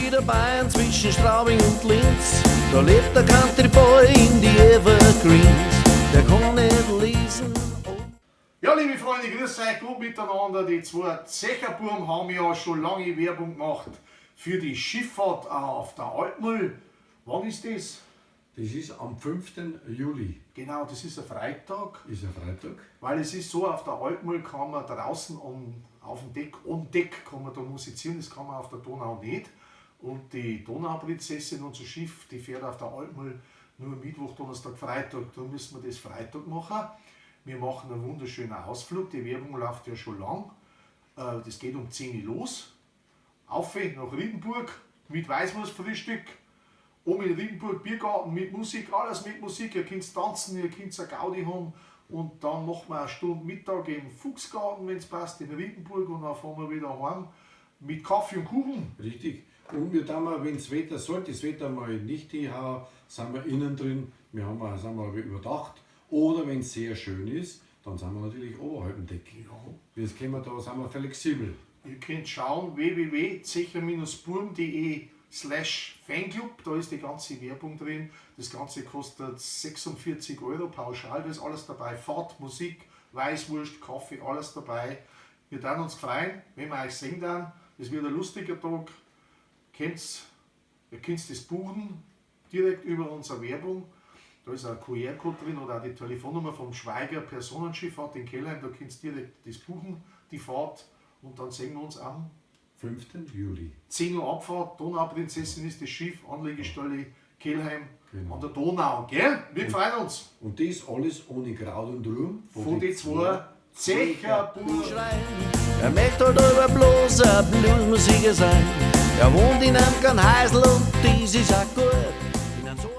Niederbayern zwischen Straubing und Linz. Da lebt der Country Boy in die Evergreens. Der kann nicht lesen. Ja, liebe Freunde, grüß euch gut miteinander. Die zwei Zecherbuam haben ja schon lange Werbung gemacht für die Schifffahrt auf der Altmühl. Wann ist das? Das ist am 5. Juli. Genau, das ist ein Freitag. Ist ein Freitag. Weil es ist so, auf der Altmühl kann man draußen auf dem Deck, on Deck kann man da musizieren, das kann man auf der Donau nicht. Und die Donauprinzessin, unser Schiff, die fährt auf der Altmühl nur Mittwoch, Donnerstag, Freitag. Da müssen wir das Freitag machen. Wir machen einen wunderschönen Ausflug, die Werbung läuft ja schon lang. Das geht um 10 Uhr los. Auf nach Riedenburg mit Weißwurstfrühstück. Oben in Riedenburg Biergarten mit Musik, alles mit Musik. Ihr könnt tanzen, ihr könnt eine Gaudi haben. Und dann machen wir eine Stunde Mittag im Fuchsgarten, wenn es passt, in Riedenburg. Und dann fahren wir wieder heim mit Kaffee und Kuchen. Richtig. Und wir dann mal, wenn das Wetter sollte, das Wetter mal nicht hinhauen, sind wir innen drin, wir haben, sind wir überdacht. Oder wenn es sehr schön ist, dann sind wir natürlich oberhalb dem Deck. Ja. Das können wir da, sind wir flexibel. Ihr könnt schauen, www.zecher-burm.de/fanclub, da ist die ganze Werbung drin. Das Ganze kostet 46 Euro pauschal, da ist alles dabei. Fahrt, Musik, Weißwurst, Kaffee, alles dabei. Wir werden uns freuen, wenn wir euch sehen dann. Das wird ein lustiger Tag. Ihr könnt das buchen, direkt über unsere Werbung. Da ist ein QR-Code drin oder auch die Telefonnummer vom Schweiger Personenschifffahrt in Kelheim. Da könnt ihr direkt das buchen, die Fahrt. Und dann sehen wir uns am 5. Juli. 10 Uhr Abfahrt. Donauprinzessin ist das Schiff, Anlegestelle Kelheim Genau. an der Donau. Gell? Wir freuen uns. Und das alles ohne Kraut und Ruhm. Von den zwei Zecherbuben. Schreien. Er möchte halt aber bloß ein Bluesmusiker sein. Er wohnt in einem kleinen Häusl und das ist auch gut. In einem so